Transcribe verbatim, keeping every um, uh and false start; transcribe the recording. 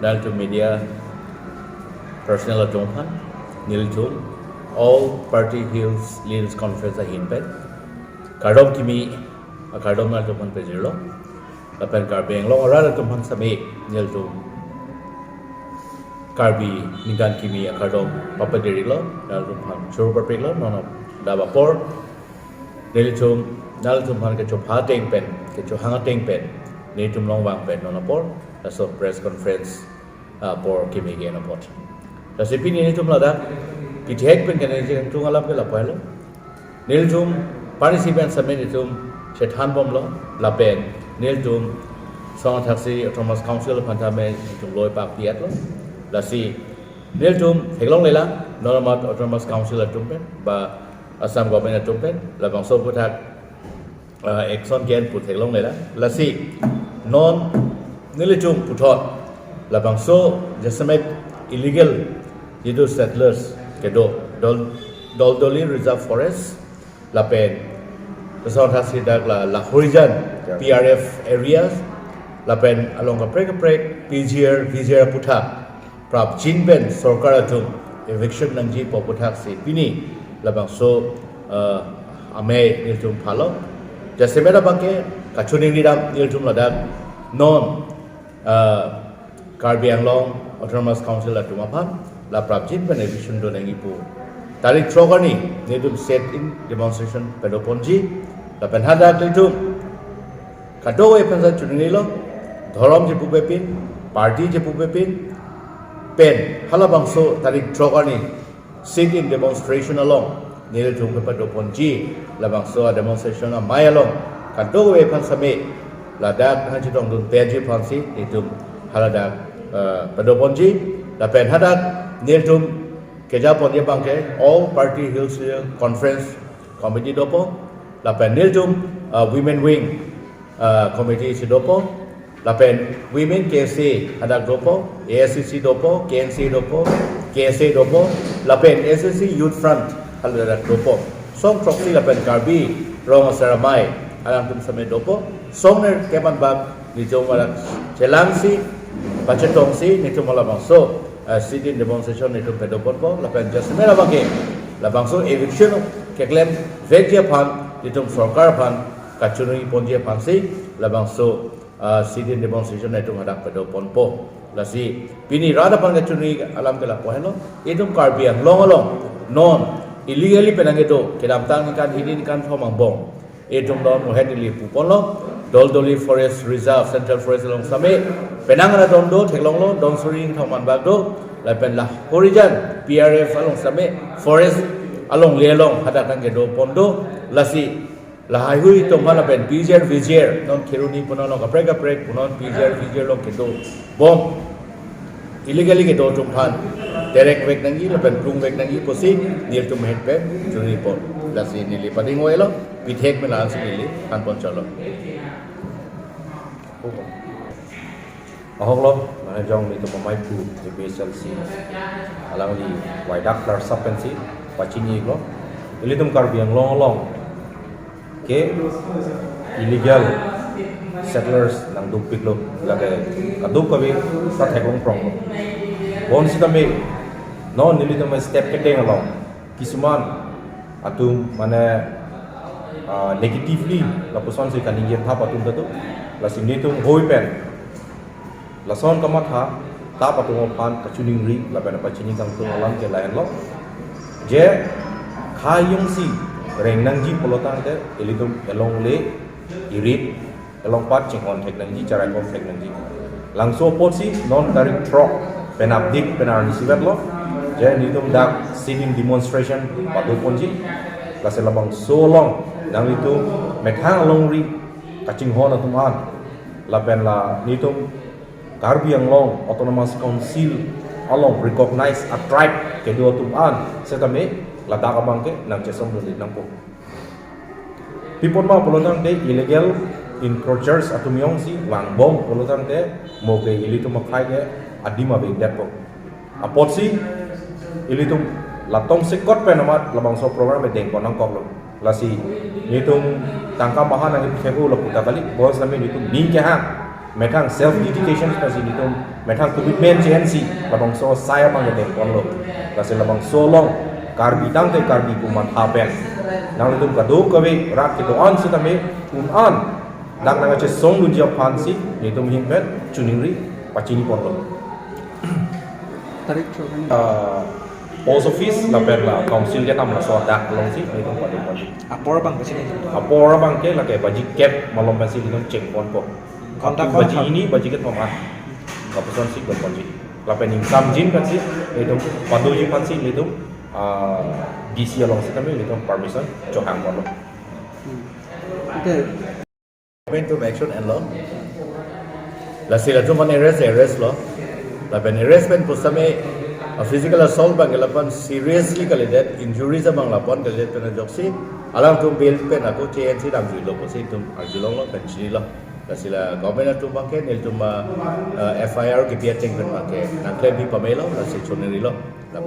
Nangtum media personnel atum aphan, nelitum All Party Hills Leaders Conference ahin pen kardom kimi akardom nangtum aphan pajirlo. Lapen Karbi Anglong arat atum aphan same nelitum Karbi ningkan kimi akardom papadirlo, nangtum aphan choro papiklo. Non adap apor nelitum nangtum aphan kechopha ateng pen, kechohang ateng pen nelitum longvang pen non apor laso press conference apor kimi ke non apot. Lasi pini nelitum ladak pithek pen kene je tung alam ke lapu-anlo. Nelitum parisi pen same nelitum chethan bomlo, lapen nelitum song thaksi Autonomous Council aphan tame nelitum loi pak piatlo. Lasi nelitum theklonglelang, non amat Autonomous Council atum pen ba Assam Government atum pen labangso aphuthak uh, action ke-en pu theklonglelang. Lasi non nelitum puthot labangso jasemet illegal jitu settlers kedo Dol, Doldoli Reserve Forest lapen song thaksi dak la Lahorijan, yeah, P R F areas lapen along kaprek kaprek P G R, V G R aphuthak prapjin pen sorkar atum eviction nangji pu aphuthaksi pini labangso, uh, amei nelitum phalo. Jasemet abangke kachiningri dam nelitum ladak non, uh, Karbi Anglong Autonomous Council atum aphan la prapjin pen eviction do nangji pu tarik throk arni nelitum sit-in demonstration padoponji. Lapen hadak nelitum kadokave aphan sa chiningrilo, dhorom chepupepin, party chepupepin, pen halabangso tarik throk arni sit-in demonstration along nelitum kepadoponji. Labangso a demonstration amei along kadokave aphan same ladak nangchetongdun peji aphansi nelitum haladak, eh, padoponji. Lapen hadak nelitum kejaponji abangke All Party Hills Conference Committee dopo, lapen nelitum, uh, Women Wing, uh, Committee si dopo, lapen Women K S A hadak dopo, A S C C dopo, K N C dopo, K S A dopo, lapen S S C Youth Front hadak dopo. Song throksi lapen Karbi Rong Asar Amei alangtum same dopo. Song nerkep anbak nelitum hadak chelangsi, pachetongsi nelitum halabangso, eh, sit-in demonstration nelitum padoponpo, lapen jasemet abangke labangso eviction keklem vekji aphan nelitum sorkar aphan kachiningriponji aphansi labangso, eh, sit-in demonstration nelitum hadak padoponpo. Lasi pini rat aphan kachiningri alam ke lapu-anlo, itum Karbi Anglong along non illegally penang kedo, kedamtang ningkan hini ningkan thom angbong itum don muhet ili puponlo, Doldoli Forest Reserve, Central Forest along same penang ra don do theklonglo, don suri ingthom anbak do, lapen Lahorijan P R F along same forest alongle along hadak nangkedopon do. Lasi lahaihui atum aphan lapen P G R, V G R, non Kheroni punon along kaprek kaprek punon P G R, V G R along kedobom illegally kedo atum aphan derek vek nangji lapen plung vek nangji pusi nelitum ahin pen chiningripon. Lasi neli pading oilo, pithek pen ansi neli thanpon cholo. Ahoklo, mane jong nelitum amei pu A P H L C alangli waidak klarsap pensi pachinilo. Ilitum Karbi Anglong along ke illegal settlers nangdukpiklo, lake kadokave ta theklong pronglo. Bonsitame non nelitum step kedeng along kisuman atum mane, ah, negatively lapusonsi kaningje thap atum ta do. Lasi nelitum hoi pen lason kamatha ta atum aphan kachiningri lapen pachini kangtung alam ke lahenlo. Je khei jongsi reng nangji pulo tangte ilitum elongle irit elong pat chinghon thek nangji, charaikom thek nangji. Labangso apotsi non tarik throk pen apdik pen arni isivetlo je nelitum dak sit-in demonstration padoponji. Lasi labangso along nanglitum methang alongri kachinghon atum an lapen la nelitum Karbi Anglong Autonomous Council along recognize a-tribe kedo atum an setame ladak abangke nangchesongdunde nangpo. Pi apot ma pulo tangte illegal encroachers atum jongsi vangbom pulo tangte mo ke ilitum akhei ke adim avekdetpo. Apotsi ilitum latum sekot pen amat labangso program dengpon nangkoklo. Lasi nelitum tangka maha nangkepikhu lapu ta kali, bonsitame nelitum ning kehang methang self dedication pensi nelitum Methang commitment che-ensi labangso asai abang kedeng ponlo. Lasi labangso along Karbi tangte Karbi pu mantha pen nanglitum kadokave rat kedo-an sitame un-an dak nangkachesongdunji aphansi nelitum ahin pen choningri pachini ponlo. Tarik chok. Ah, post office lapen la council kedam laso adak alongsi nelitum pado ponji. Apor abang kachini. Apor abang ke lake baji kep malom pensi nelitum cheng ponpo. Contact baji phone ini, baji kethom an. Lapuson si do ponji. Lapen ingsamjin pensi nelitum padoji aphansi nelitum, ah, D C along sitame nelitum permission chohang ponlo. Hmm. Okay. Going to action enlo. Lasi latum an arrest, arrest lo. Lapen arrest pen pusitame, ah, physical assault abang ke lapen seriously kalidet, injuries abang la pon kalidet pen ajoksi alangtum bail pen ako che-ensi damjuilo pusi itum arjulonglo pen chinilo. Lasi la government atum abang ke nelitum, ah, ah, F I R kepi ateng pen abang ke nangklempi pamelo, lasi choningrilo. Lam.